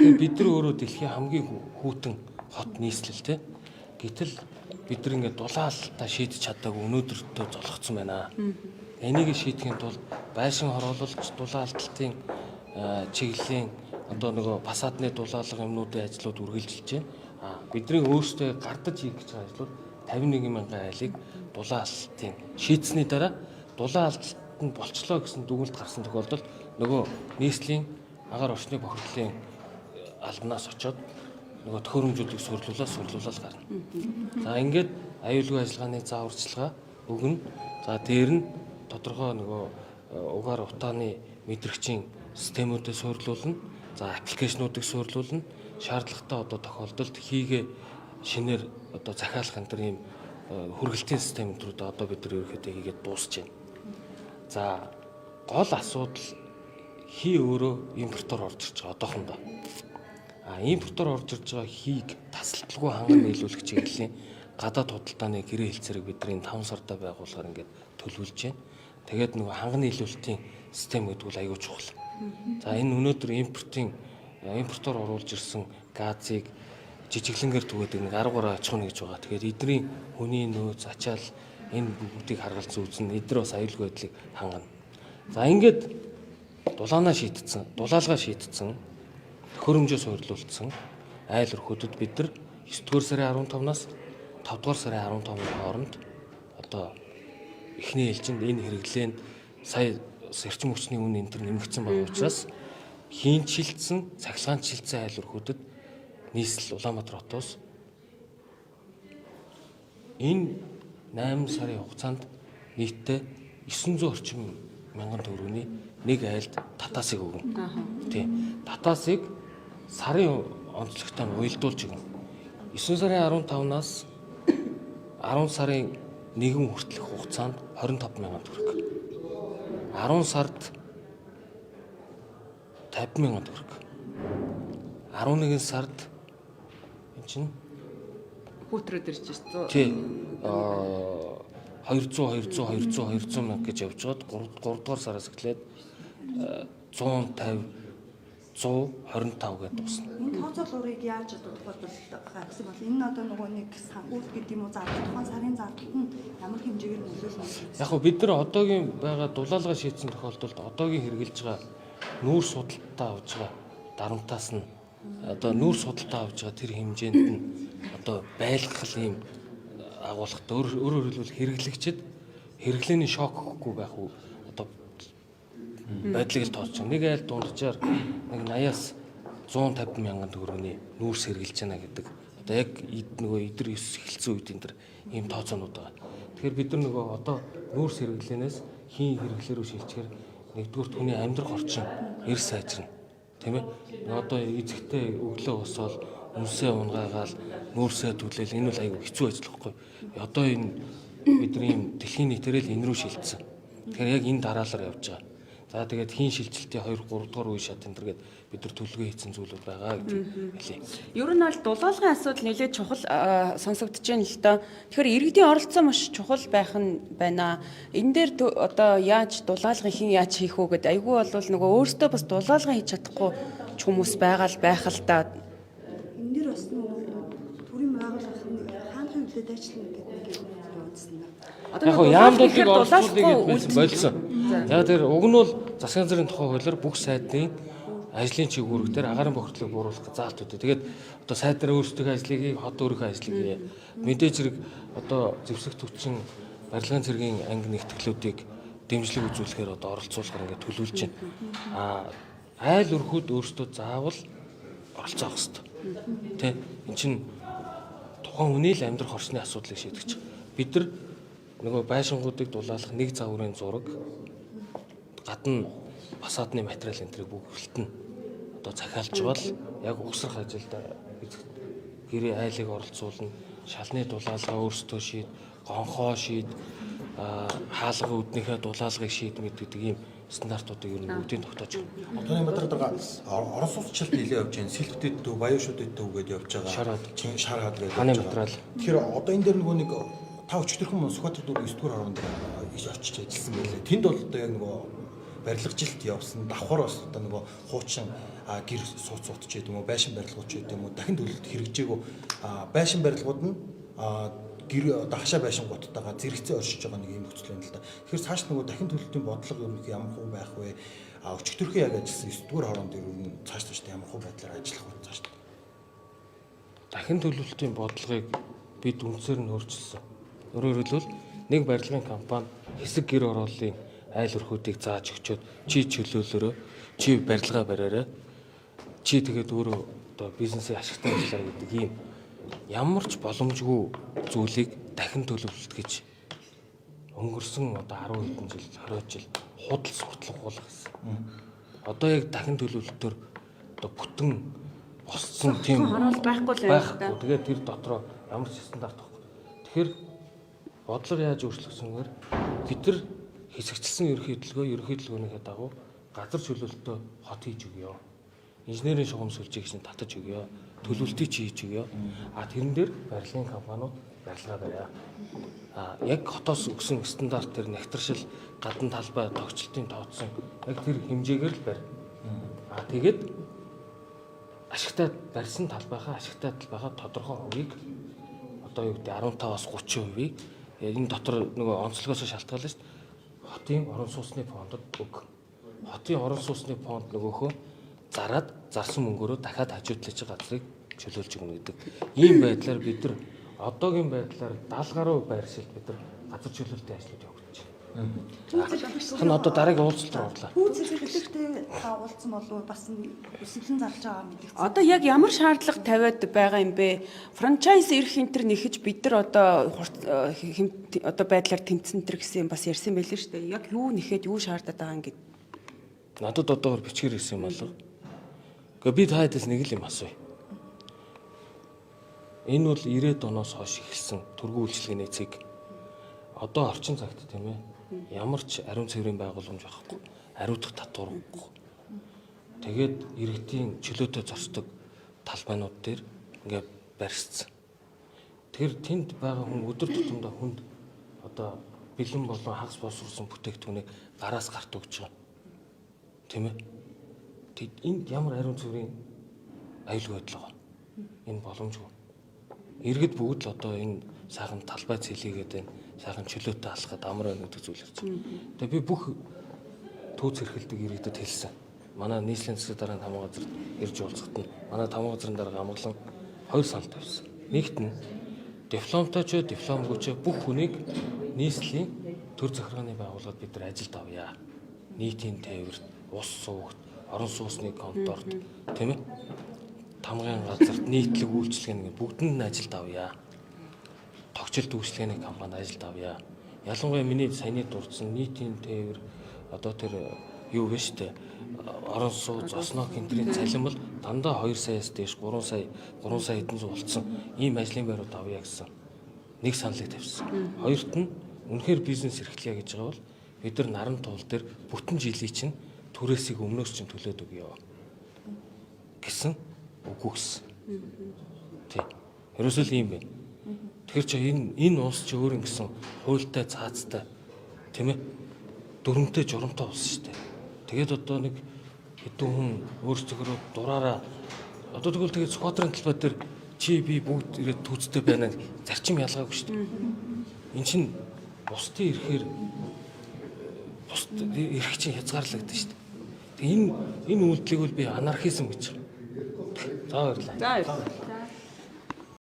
Тэгэхээр бид нар өөрөө дэлхийн хамгийн хүйтэн хот нийслэл те. Гэтэл бид нар ингээд дулаалтаа шийдэж чадаагүй өнөөдөртөө золгоцсон байна. Энийг шийдэхин тулд байшин хороололч дулаалтын чиглэлийн одоо нөгөө фасадны дулаалга юмнуудын ажлууд үргэлжилж байна. А бидний өөрсдөө гардаж хийх гэж байгаа ажлууд 51 мянган айлыг дулаалтын шийдсэний дараа дулаалт нь болчлоо гэсэн дүгнэлт гарсан тохиолдолд нөгөө нийслэлийн агаар орчны бохирдлын албанаас очоод нөгөө төхөөрөмжүүдийг сурлуулаад гарна. За ингээд аюулгүй ажиллагааны зааварчилгаа өгнө. За дээр нь тодорхой нөгөө угаар утааны мэдрэгчийн системүүдэд суйрлуулна. За аппликейшнуудыг суйрлуулна. Шаардлагатай одоо тохиолдолд хийгээ шинээр одоо захиалах энэ төр ийм хүргэлтийн систем энтрүүд одоо бид нар ерөнхийдөө хийгээд дуусч байна. За гол асуудал хий өөрөө импортоор орж ирж байгаа одоохондоо. А импортоор орж ирж байгаа хийг тасалталгүй ханган нийлүүлэх чиглэлийн гадаад худалдааны гэрээ хэлцээрийг бидний 5 сарда байгуулахаар ингээд төлөвлөж байна. Тэгээд нөгөө ханган нийлүүлэлтийн систем гэдэг бол аюул чухал. За энэ өнөөдөр импортоор оруулж ирсэн газыг жижиглэнгээр түгээдэг нэг 10 гаруй аж ахуйн гэж байгаа. Тэгэхээр эдний хүний нөөц, ачаал энэ бүгдийг харгалзан үзнэ. Эдгээр бас аюулгүй байдлыг хангана. За ингээд дулаанаа шийдсэн, дулаалгаа шийдсэн, төхөөрөмжөө суйрлуулсан айл өрхөдөд бид нар 9-р сарын 15-наас 5-р сарын 15-ны хооронд одоо эхний ээлжинд энэ хэрэглээнд сая эрчим хүчний үн энэ төр нэмэгдсэн байгаа учраас хийн шилжсэн, цахилгаан шилжсэн айл өрхөдөд нийслэл Улаанбаатар хотоос энэ 8 сарын хугацаанд нийтдээ 900 орчим мянган төгрөгийн нэг айлд татаасыг өгнө. Тийм. Татаасыг сарын онцлогтой нь уялдуулж өгнө. 9 сарын 15-наас 10 сарын 1 хүртэлх хугацаанд 25 мянган төгрөг. 10 сард 50 мянган төгрөг. 11 сард энэ чинь хүүтрүүд ирж шүү. Тий. 200 200 200 200 мянга гэж явж байгаад 3 дугаар сараас эхлээд 150 125 гэдээ дуусна. Энэ тооцоолуурыг яаж одоо тухайлбал гаргасан бол энэ одоо нөгөө нэг санхүүл гэдэг юм уу зардал тухайн сарын зардалд нь ямар хэмжээгээр нөлөөлнө? Яг хөө бид нар одоогийн байгаа дулаалгаа шийдсэн тохиолдолд одоогийн хэрэгжилж байгаа нүүрс худалдаа авж байгаа дарамтаас нь одоо нүүрс худалдаа авж байгаа тэр хэмжээнд нь одоо байлгах ийм агуулгатай өөрөөр хэлбэл хэрэглэгчид хэрэглээний шок өгөхгүй байх уу одоо байдлыг л тооцож байгаа. Нэг айл дунджаар нэг 80-аас 150 мянган төгрөгийн нүүрс хэрэглэж байна гэдэг. Одоо яг нөгөө идэр 9 эхэлсэн үед энэ төр ийм тооцоонууд байгаа. Тэгэхээр бид нар нөгөө одоо нүүрс хэрэглээнээс хийн хэрэглээ рүү шилжихээр нэгдүгээр хүний амьдрах орчин эр сайжирна. Тийм ээ. Одоо эзэгтэй өглөө босоод үнсээ унгаагаал нүүрсээ түлээл энэ бол айгүй хэцүү ажил байхгүй. Одоо энэ бидний ийм дэлхийн нийтээр л энэ рүү шилжсэн. Тэгэхээр яг энэ дараалал явж байгаа. За тэгээд хийн шилжилтийн 2 3 дугаар үе шат энэ төр гээд бид нар төлөвлөгөө хийсэн зүйлүүд байгаа гэдгийг хэлье. Ер нь бол дулаалгын асуудал нэлээд чухал сонсогдож байна л доо. Тэгэхээр иргэдийн оролцоо маш чухал байх нь байна. Энэ дээр одоо яаж дулаалгын хэн яаж хийх үү гэд айгүй бол нөгөө өөртөө бас дулаалгын хийж чадахгүй ч хүмүүс байгаа л байх л да. Энэ дэр бас нөгөө төрийн байгууллага хаанхын хөлөө дайчлана гэдэг нэг юм явуулсан да. Одоо Яг нөгөө хөө яамнуудыг дулаалгын оролцуулъя гэдээ үлдсэн. болсон. Яг тэр уг нь бол засгийн газрын тухай хуулиар бүх сайдын ажлын чиг үүрэг дээр агаарын бохирдлыг бууруулах заалт өгдөг. Тэгээд одоо сайд нар өөрсдийнхөө ажлыг хий, хот өөрийнхөө ажлыг хий. Мэдээж хэрэг одоо зэвсэг түвшин барилгын цэргийн анги нэгтгэлүүдийг дэмжлэг үзүүлэхээр одоо оролцуулахар ингээд төлөвлөж байна. А айл өрхүүд өөрсдөө заавал оролцоох хэрэгтэй. Тэ эн чинь тухайн хүний л амьдрах орчны асуудлыг шийдэж байгаа. Бид нар нөгөө байшингуудыг дулаалах нэг загварын зураг гадна фасадны материал энэ тэрийг бүгдэлт нь одоо захиалж бол яг угсрах ажилд гэрээ айлыг оролцуулна, шалны дулаалгаа өөрсдөө шийд, гонхоо шийд, хаалга үүднийхээ дулаалгыг шийд мэд гэдэг ийм стандартуудыг ер нь бүгдийг тогтоож байна. Одооны Батар орон сууцчлалт нэлээд явж байна. Сэлбтэд төв, баяушуудад төв гэдээ явж байгаа. Шараад. Чин шараад гэдэг. Ханы материал. Тэгэхээр одоо энэ дээр нөгөө нэг та өчтөрхөн Сүхбаатар дүүрэг 9 дугаар хорон дээр очиж ажилласан байлээ. Тэнд бол одоо яг нөгөө Барилгажилт явсан. Давхар бас одоо нөгөө хуучин гэр сууцууд ч гэдэг юм уу, байшин барилгууд ч гэдэг юм уу, дахин төлөлт хэрэгжээгүй байшин барилгууд нь гэр одоо хашаа байшингуудтайгаа зэрэгцээ оршиж байгаа нэг юм нөхцөл байна л да. Тэгэхээр цааш нөгөө дахин төлөлтийн бодлого ерөнхий ямар хуу байх вэ? Өчигдөрхөн яг ажилласан 9 дугаар хорон дээр ер нь цааш цаашдаа ямар хуу байдлаар ажиллах вэ цааш. Дахин төлөвлөлтийн бодлогыг бид үндсээр нь өөрчилсөн. Өөрөөр хэлбэл нэг барилгын компани хэсэг гэр орооллын айл өрхүүдийг зааж өгчөөд чи чөлөөлөөрөө, чи барилгаа бариарай, чи тэгээд өөрөө одоо бизнесийг ашигтай ажиллаа гэдэг ийм ямар ч боломжгүй зүйлийг дахин төлөвлөлт гэж өнгөрсөн одоо 10 хэдэн жил 20 жил худал сурталгуулах гэсэн. Одоо яг дахин төлөвлөлтөөр одоо бүтэн босцсон тийм хороол байхгүй л байна л да. байхгүй. Тэгээд тэр дотроо ямар ч стандарт байхгүй. Тэгэхээр бодлого яаж өөрчлөгдсөн гэхээр бид нар хэсэгчлсэн ерөнхий хөдөлгөөн ерөнхий хөдөлгөөнийхээ дагуу газар чөлөөлтөө хот хийж өгье. Инженерийн шугам сүлжээг чинь татаж өгье. Төлөвлөлтийг чи хийж өгье. А тэрэн дээр барилгын компаниуд барилгаа бариа. А яг хотоос өгсөн стандарт тэр нэгтэршил гадна талбай тогтчлтын тооцсон яг тэр хэмжээгээр л барь. А тэгээд ашигтай барьсан талбайхаа ашигтай талбайхаа тодорхой хувийг одоо юу гэдэг 15-аас 30%-ийг энэ дотор нөгөө онцлогоос шалтгаална шүү дээ. Хотын орон сууцны фондод өг. Хотын орон сууцны фонд нөгөөхөө зараад зарсан мөнгөөрөө дахиад хажуудлаж газрыг чөлөөлж өгнө гэдэг. Ийм байдлаар бид нар одоогийн байдлаар 70 гаруй байршилд бид нар газар чөлөөлтийн ажлууд явагдаж байна. Хан одоо дараагийн уулзалт руу орлоо. Түүц хэрэглэгчтэй та уулзсан болов бас өсвөлэн зарлж байгаа мэдэгдсэн. Одоо яг ямар шаардлага тавиад байгаа юм бэ? Франчайз эрх энтер нэхэж бид нар одоо одоо байдлаар тэмцэн төр гэсэн юм бас ярьсан байлээ шүү дээ. Яг юу нэхэд юу шаардаад байгаа юм гэд. Надад одоогор бичгээр ирсэн юм алга. Гэхдээ би та хэдээс нэг л юм асууя. Энэ бол 90-ад оноос хойш эхэлсэн түргэн үйлчилгээний цэг. Одоо орчин цагт тийм ээ ямар ч ариун цэврийн байгууламж байхгүй, ариутгах татваргүй. Тэгээд иргэдийн чөлөөтэй зочдог талбайнууд дээр ингээ барьсцсан. Тэр тэнд байгаа хүн өдөр тутамдаа хүнд одоо бэлэн болон хагас боловсруулсан бүтээгдэхүүнийг гараас гарт өгч байгаа. Тийм ээ. Тэд энд ямар ариун цэврийн аюулгүй байдал байгаа. Энэ боломжгүй. Иргэд бүгд л одоо энэ сайхан талбай цэлийгээд байна. Сайхан чөлөөтэй алхахад амар байна гэдэг зүйл ярьж байгаа. Тэгээ би бүх түүц эрхэлдэг иргэдэд хэлсэн. Манай нийслэлийн засгийн даргын тамган газарт ирж уулзахад нь манай тамган газрын дарга амгалан хоёр санал тавьсан. Нэгт нь дипломтой ч дипломгүй ч бүх хүнийг нийслэлийн төр захиргааны байгууллагад бид нар ажилд авъя. Нийтийн тээвэрт, ус суугт, орон сууцны конторт, тийм ээ? Тамгын газарт нийтлэг үйлчилгээний бүгдэнд нь ажилд авъя. Тогтчлт үйлчилгээний компанид ажилд авъя. Ялангуяа миний саяны дурдсан нийтийн тээвэр одоо тэр юу вэ штэ орон сууц, осноо гэнтрийн цалин бол дандаа 2 саяас дээш 3 сая, 3 сая хэдэн зуун болцсон ийм ажлын байрууд авъя гэсэн нэг саналыг тавьсан. Хоёрт нь үнэхээр бизнес эрхлэе гэж байгаа бол бид нар наран туул дээр бүтэн жилийн чинь түрээсийг өмнөөс чинь төлөөд өгье гэсэн үгүй гэсэн. Тий. Ерөөсөө л ийм байна. Тэгэхээр чи энэ улс чи өөр ингэсэн хуультай цаацтай тийм ээ дүрмтэй журамтай улс шүү дээ. Тэгээд одоо нэг хэдэн хүн өөрсдөө дураараа одоо тэгвэл тэгээд сквадрын талбай дээр чи би бүгд ирээд түүцтэй байна зарчим ялгаагүй шүү дээ. Эн чин бусдын ирэхээр бусд эрх чинь хязгаарлагдсан шүү дээ. Тэгээ энэ үйлдэлийг бол би анархизм гэж байна. За баярлалаа. За баярлалаа.